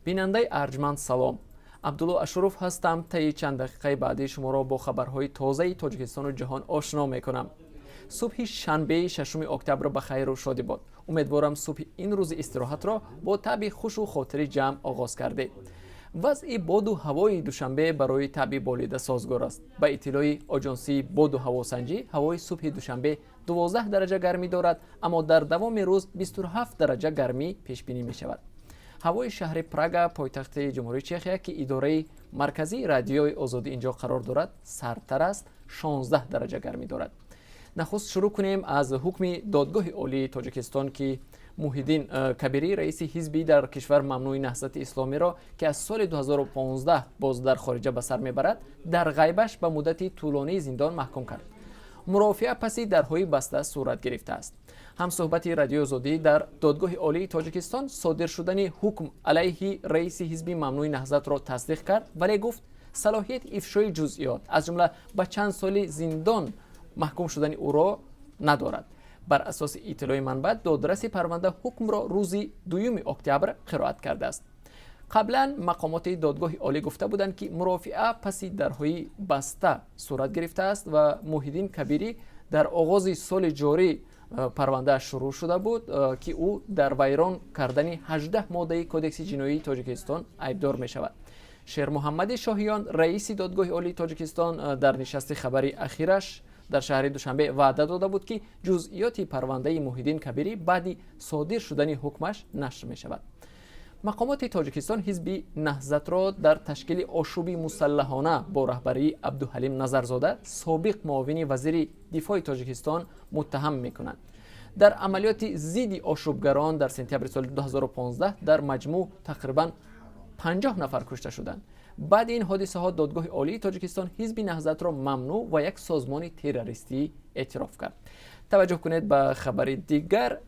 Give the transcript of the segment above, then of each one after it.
Бинандаи арҷманд, салом! Абдулло Ашуров ҳастам. Таи чанд дақиқаи баъдӣ шуморо бо хабарҳои тозаи Тоҷикистону ҷаҳон ошно мекунам. Субҳи шанбеи 6 октябр ба хайру шодӣ бод. Умедворам, субҳи ин рӯзи истироҳатро бо табъи хушу хотири ҷамъ оғоз кардед. Вазъи боду ҳавои Душанбе барои табъи болида созгор аст. Ба иттилои Оҷонсии боду ҳавосанҷӣ, ҳавои субҳи Душанбе 12 дараҷа гармӣ дорад, аммо дар давоми рӯз 27 дараҷа гармӣ пешбинӣ мешавад. Ҳавои шаҳри Прага, пойтахти Ҷумҳурии Чехия, ки идораи марказии Радиои Озодӣ инҷо қарор дорад, сардтар аст, 16 дараҷа гармӣ дорад. Нахуст шурӯъ кунем аз ҳукми Додгоҳи Олии Тоҷикистон, ки Муҳиддин Кабирӣ, раиси ҳизби дар кишвар мамнӯи Наҳзати Исломиро, ки аз соли 2015 боз дар хориҷа ба сар мебарад, дар ғайбаш ба муддати тӯлонии зиндон маҳкум кард. Мурофиа паси дарҳои баста сурат гирифтааст. Ҳамсӯҳбати Радиои Озодӣ дар Додгоҳи Олии Тоҷикистон содир шудани ҳукм алайҳи раиси ҳизби мамнӯи Наҳзатро тасдиқ кард, вале гуфт, салоҳияти ифшои ҷузъиёт, аз ҷумла ба чанд соли зиндон маҳкум шудани ӯро надорад. Бар асоси иттилои манбаъ, додраси парванда ҳукмро рӯзи 2 октябр қироат кардааст. Қаблан мақомоти Додгоҳи Олӣ гуфта буданд, ки мурофиа паси дарҳои баста сурат гирифтааст ва Муҳиддин Кабирӣ дар оғози соли ҷорӣ парвандааш шурӯъ шуда буд, ки ӯ дар вайрон кардани 18 моддаи Кодекси ҷиноии Тоҷикистон айбдор мешавад. Шермуҳаммади Шоҳиён, раиси Додгоҳи Олии Тоҷикистон, дар нишасти хабари ахираш дар шаҳри Душанбе ваъда дода буд, ки ҷузъиёти парвандаи Муҳиддин Кабирӣ баъди содир шудани ҳукмаш нашр мешавад. Мақомоти Тоҷикистон ҳизби Наҳзатро дар ташкили ошӯби мусаллаҳона бо раҳбарии Абдуҳалим Назарзода, собиқ муовини вазири дифои Тоҷикистон, муттаҳам мекунанд. Дар амалиёти зидди ошӯбгарон дар сентябри соли 2015 дар маҷмӯъ тақрибан 50 нафар кушта шуданд. Баъди ин ҳодисаҳо Додгоҳи Олии Тоҷикистон ҳизби Наҳзатро мамнӯъ ва як созмони террористӣ эътироф кард. Таваҷҷӯҳ кунед ба хабари дигар.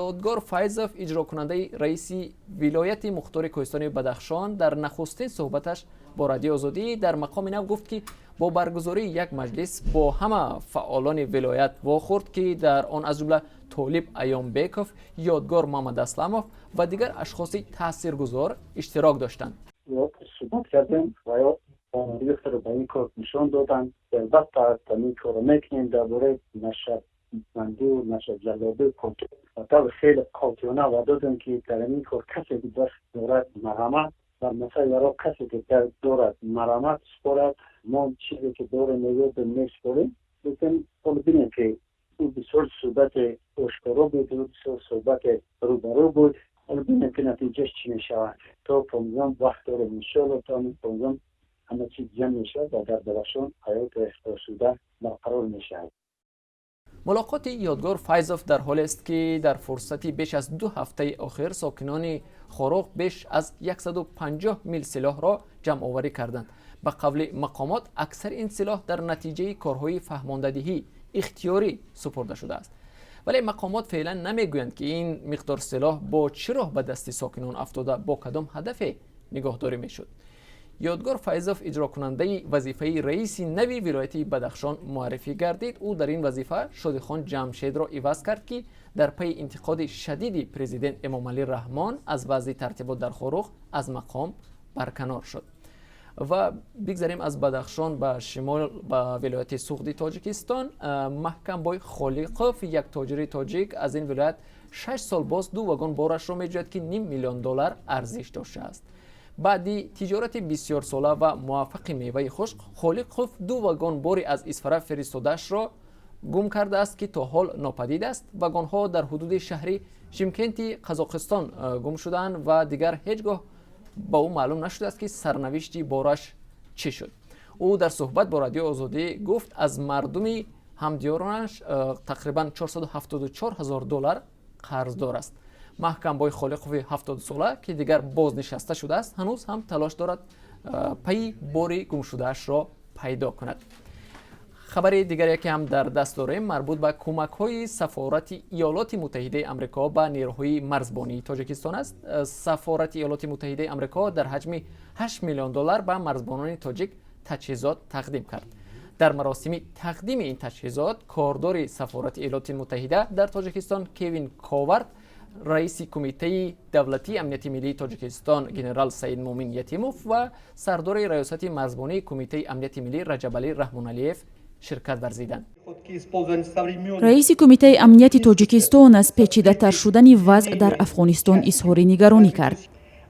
Ёдгор Файзов, иҷрокунандаи раиси вилояти мухтори Кӯҳистони Бадахшон, дар нахустин суҳбаташ бо Радиои Озодӣ дар мақоми нав гуфт, ки бо баргузории як маҷлис бо ҳама фаъолони вилоят вохӯрд, ки дар он аз ҷумла Толиб Аёмбеков, Ёдгор Муҳаммадасламов ва дигар ашхоси таъсиргузор иштирок доштанд. Суҳбат кардем ва ё омодагии худро ба ин кор нишон доданд. Албатта, ин корро мекунем. Дар бораи нашабандию нашаҷаллобӣ ба таври хеле қотеона ваъда додем, ки дар ин кор касе ки даст дорад, марҳамат, дар масъалаи яроқ касе ки даст дорад, марҳамат супорад. Мо чизе ки дорем, меёбем, месупорем. Лекин ҳоло бинем, ки ӯ бисёр суҳбати ошкоро буд, бисёр суҳбати рӯбарӯ буд. Ҳоло бинем, ки натиҷаш чӣ мешавад. То 15-ум вақт дорем. Иншоалло, то 15-ум ҳама чиз ҷамъ мешавад ва дар Бадахшон ҳаёти осуда барқарор мешавад. Мулоқоти Ёдгор Файзов дар ҳолест, ки дар фурсати беш аз 2 ҳафтаи охир сокинони Хоруғ беш аз 150 мил силоҳро ҷамъоварӣ карданд. Ба қавли мақомот, аксари ин силоҳ дар натиҷаи корҳои фаҳмондадиҳӣ ихтиёрӣ супурда шудааст, вале мақомот феълан намегӯянд, ки ин миқдор силоҳ бо чӣ роҳ ба дасти сокинон афтода, бо кадом ҳадафе нигоҳдорӣ мешуд. Ёдгор Файзов иҷрокунандаи вазифаи раиси нави вилояти Бадахшон муаррифӣ гардид. Ӯ дар ин вазифа Шодихон Ҷамшедро иваз кард, ки дар пайи интиқоди шадиди президент Эмомалӣ Раҳмон аз вазъи тартибот дар Хоруғ аз мақом барканор шуд. Ва бигзарем аз Бадахшон ба шимол, ба вилояти Суғди Тоҷикистон. Маҳкамбой Холиқов, як тоҷири тоҷик аз ин вилоят, 6 сол боз ду вагон борашро меҷӯяд, ки ним миллион доллар арзиш доштааст. Баъди тиҷорати бисёрсола ва муваффақи меваи хушк, Холиқов ду вагон бори аз Исфара фиристодаашро гум кардааст, ки то ҳол нопадид аст. Вагонҳо дар ҳудуди шаҳри Шимкенти Қазоқистон гум шудаанд ва дигар ҳеҷ гоҳ ба ӯ маълум нашудааст, ки сарнавишти бораш чӣ шуд. Ӯ дар суҳбат бо Радиои Озодӣ гуфт, аз мардуми ҳамдиёронаш тақрибан 474 ҳазор доллар қарздор аст. Маҳкамбой Холиқови 70-сола, ки дигар бознишаста шудааст, ҳанӯз ҳам талош дорад пайи бори гумшудаашро пайдо кунад. Хабари дигаре, ки ҳам дар даст дорем, марбут ба кӯмакҳои сафорати Иёлоти Муттаҳидаи Амрико ба нерӯҳои марзбонии Тоҷикистон аст. Сафорати Иёлоти Муттаҳидаи Амрико дар ҳаҷми 8 миллион доллар ба марзбонони тоҷик таҷҳизот тақдим кард. Дар маросими тақдими ин таҷҳизот кордори сафорати Иёлоти Муттаҳида дар Тоҷикистон Кевин Ковард, Раиси Кумитаи давлатии амнияти миллии Тоҷикистон генерал Саидмӯмин Ятимов ва сардори Раёсати марзбонии Кумитаи амнияти миллӣ Раҷабалӣ Раҳмоналиев ширкат варзиданд. Раиси Кумитаи амнияти Тоҷикистон аз печидатар шудани вазъ дар Афғонистон изҳори нигаронӣ кард.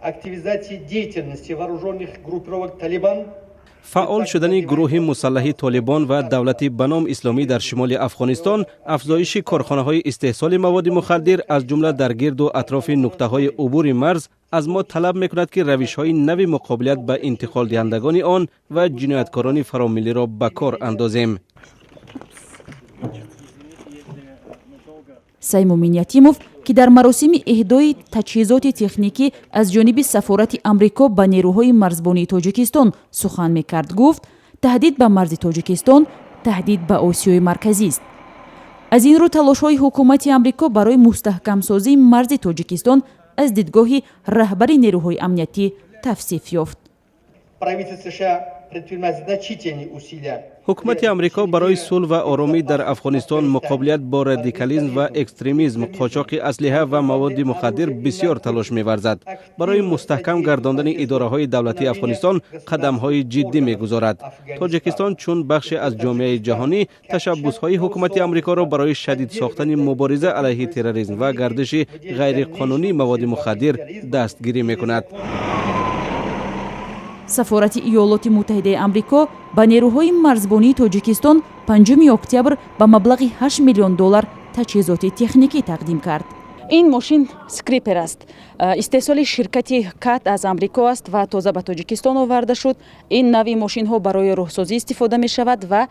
Активизации деятельности вооруженных группировок «Талибан». Фаъол шудани гурӯҳи мусаллаҳи Толибон ва давлати ба ном исломӣ дар шимоли Афғонистон, афзоиши корхонаҳои истеҳсоли маводи мухаддир, аз ҷумла дар гирду атрофи нуқтаҳои убури марз, аз мо талаб мекунад, ки равишҳои нави муқобилият ба интиқолдиҳандагони он ва ҷинояткорони фаромиллиро ба кор андозем. Саймумин Ятимов, ки дар маросими эҳдои таҷҳизоти техникӣ аз ҷониби сафорати Амрико ба нерӯҳои марзбонии Тоҷикистон сухан мекард, гуфт, таҳдид ба марзи Тоҷикистон таҳдид ба Осиёи Марказист. Аз ин рӯ талошҳои ҳукумати Амрико барои мустаҳкамсозии марзи Тоҷикистон аз дидгоҳи раҳбари нерӯҳои амниятӣ тавсиф ёфт. Правительство США предпринимает значительные усилия. Ҳукумати Амрико барои сулҳ ва оромӣ дар Афғонистон, муқобилият бо радикализм ва экстремизм, қочоқи аслиҳа ва маводи мухаддир бисёр талош меварзад. Барои мустаҳкам гардондани идораҳои давлатии Афғонистон қадамҳои ҷиддӣ мегузорад. Тоҷикистон чун бахше аз ҷомеаи ҷаҳонӣ ташаббусҳои ҳукумати Амрикоро барои шадид сохтани мубориза алайҳи терроризм ва гардиши ғайриқонунии маводи мухаддир дастгирӣ мекунад. Сафорати Иёлоти Муттаҳидаи Амрико ба нерӯҳои марзбонии Тоҷикистон 5 октябр ба маблағи 8 миллион доллар таҷҳизоти техникӣ тақдим кард. Ин мошин скрипер аст, истеҳсоли ширкати Кат аз Амрико аст ва тоза ба Тоҷикистон оварда шуд. Ин навъи мошинҳо барои роҳсозӣ истифода мешавад ва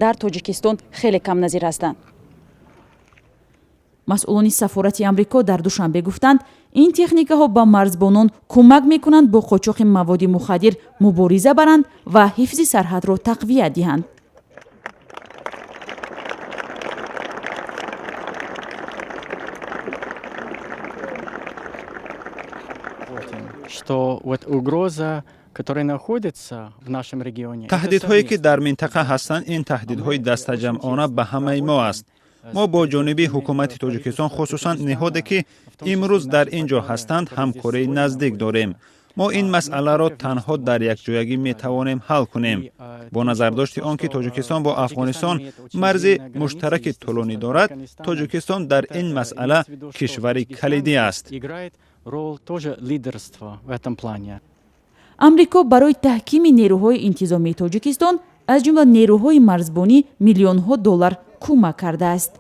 дар Тоҷикистон хеле камназир ҳастанд. Масъулони сафорати Амрико дар Душанбе гуфтанд, ин техникаҳо ба марзбонон кӯмак мекунанд бо қочоқи маводи мухаддир мубориза баранд ва ҳифзи сарҳадро тақвият диҳанд. Что вот угроза, которая находится в нашем регионе. Таҳдидҳое, ки дар минтақа ҳастанд, ин таҳдидҳои дастаҷамъона ба ҳамаи мо аст. Мо бо ҷониби ҳукумати Тоҷикистон, хусусан ниҳоде, ки имрӯз дар ин ҷо ҳастанд, ҳамкории наздик дорем. Мо ин масъаларо танҳо дар якҷоягӣ метавонем ҳал кунем. Бо назардошти он ки Тоҷикистон бо Афғонистон марзи муштараки тӯлонӣ дорад, Тоҷикистон дар ин масъала кишвари калидӣ аст. Амрико барои таҳкими нерӯҳои интизомии Тоҷикистон, аз ҷумла нерӯҳои марзбонӣ, миллионҳо доллар кӯмак кардааст.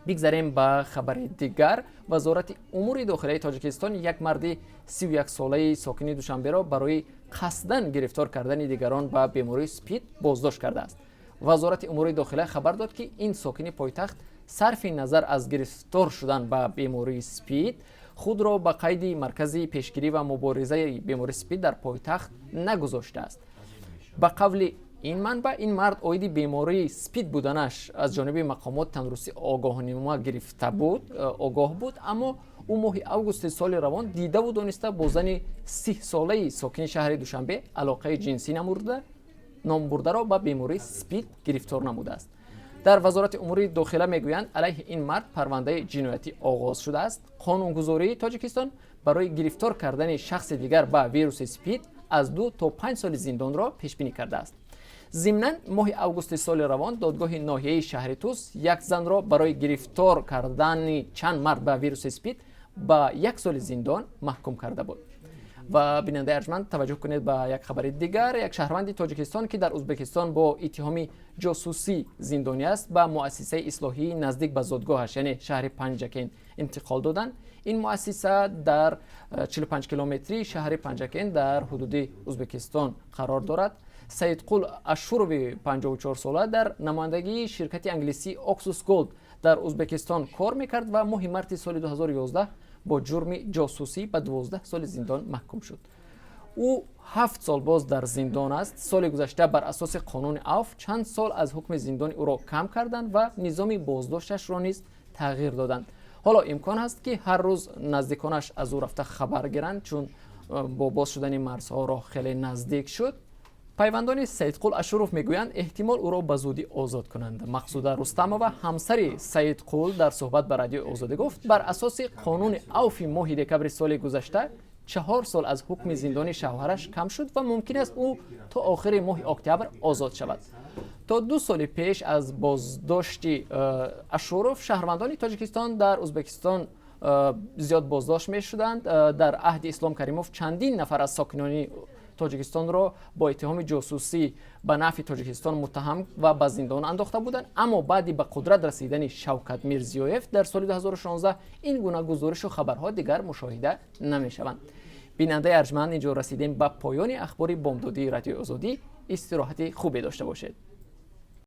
Бигзарем ба хабари дигар. Вазорати умури дохилаи Тоҷикистон як марди 31-солаи сокини Душанберо барои қасдан гирифтор кардани дигарон ба бемории СПИД боздошт кардааст. Вазорати умури дохила хабар дод, ки ин сокини пойтахт сарфи назар аз гирифтор шудан ба бемории СПИД худро ба қайди маркази пешгирӣ ва муборизаи бемории СПИД дар пойтахт нагузоштааст. Ба қавли ин манбаъ, ин мард оиди бемории СПИД буданаш аз ҷониби мақомоти тандурустӣ огоҳнома гирифта буд, огоҳ буд, аммо ӯ моҳи августи соли равон дидаву дониста бо зани 30-солаи сокини шаҳри Душанбе алоқаи ҷинсӣ намурда, номбурдаро ба бемории СПИД гирифтор намудааст. Дар Вазорати умури дохила мегӯянд, алайҳи ин мард парвандаи ҷиноятӣ оғоз шудааст. Қонунгузории Тоҷикистон барои гирифтор кардани шахси дигар ба вируси СПИД аз 2 то 5 соли зиндонро пешбинӣ кардааст. Зимнан, моҳи августи соли равон додгоҳи ноҳияи шаҳри Тус як занро барои гирифтор кардани чанд мард ба вируси СПИД ба 1 соли зиндон маҳкум карда буд. Ва, бинандаи арҷманд, таваҷҷӯҳ кунед ба як хабари дигар. Як шаҳрванди Тоҷикистон, ки дар Ӯзбекистон бо иттиҳоми ҷосусӣ зиндонӣ аст, ба муассисаи ислоҳии наздик ба зодгоҳаш, яъне шаҳри Панҷакент, интиқол доданд. Ин муассиса дар 45 километрии шаҳри Панҷакент дар ҳудуди Ӯзбекистон қарор дорад. Саидқул Ашурови 54-сола дар намояндагии ширкати англисии Оксус Голд дар Ӯзбекистон кор мекард ва моҳи марти соли 2011 бо ҷурми ҷосусӣ ба 12 соли зиндон маҳкум шуд. Ӯ 7 сол боз дар зиндон аст. Соли гузашта бар асоси қонуни авф чанд сол аз ҳукми зиндони ӯро кам карданд ва низоми боздошташро низ тағйир доданд. Ҳоло имкон ҳаст, ки ҳар рӯз наздиконаш аз ӯ рафта хабар гиранд, чун бо боз шудани марзҳо роҳ хеле наздик шуд. Пайвандони Саидқул Ашуров мегӯянд, эҳтимол ӯро ба зудӣ озод кунанд. Мақсуда Рустамова, ҳамсари Саидқул, дар суҳбат ба Радиои Озодӣ гуфт, бар асоси қонуни авфи моҳи декабри соли гузашта 4 сол аз ҳукми зиндони шавҳараш кам шуд ва мумкин аст, ӯ то охири моҳи октябр озод шавад. То 2 соли пеш аз боздошти Ашуров шаҳрвандони Тоҷикистон дар Ӯзбекистон зиёд боздошт мешуданд. Дар аҳди Ислом Каримов чандин нафар аз сокинони Тоҷикистонро бо иттиҳоми ҷосусӣ ба нафъи Тоҷикистон муттаҳам ва ба зиндон андохта буданд. Аммо баъди ба қудрат расидани Шавкат Мирзиёев дар соли 2016 ин гуна гузоришу хабарҳо дигар мушоҳида намешаванд. Бинандаи арҷманд, инҷо расидем ба поёни ахбори бомдодии Радиои Озодӣ. Истироҳати хубе дошта бошед.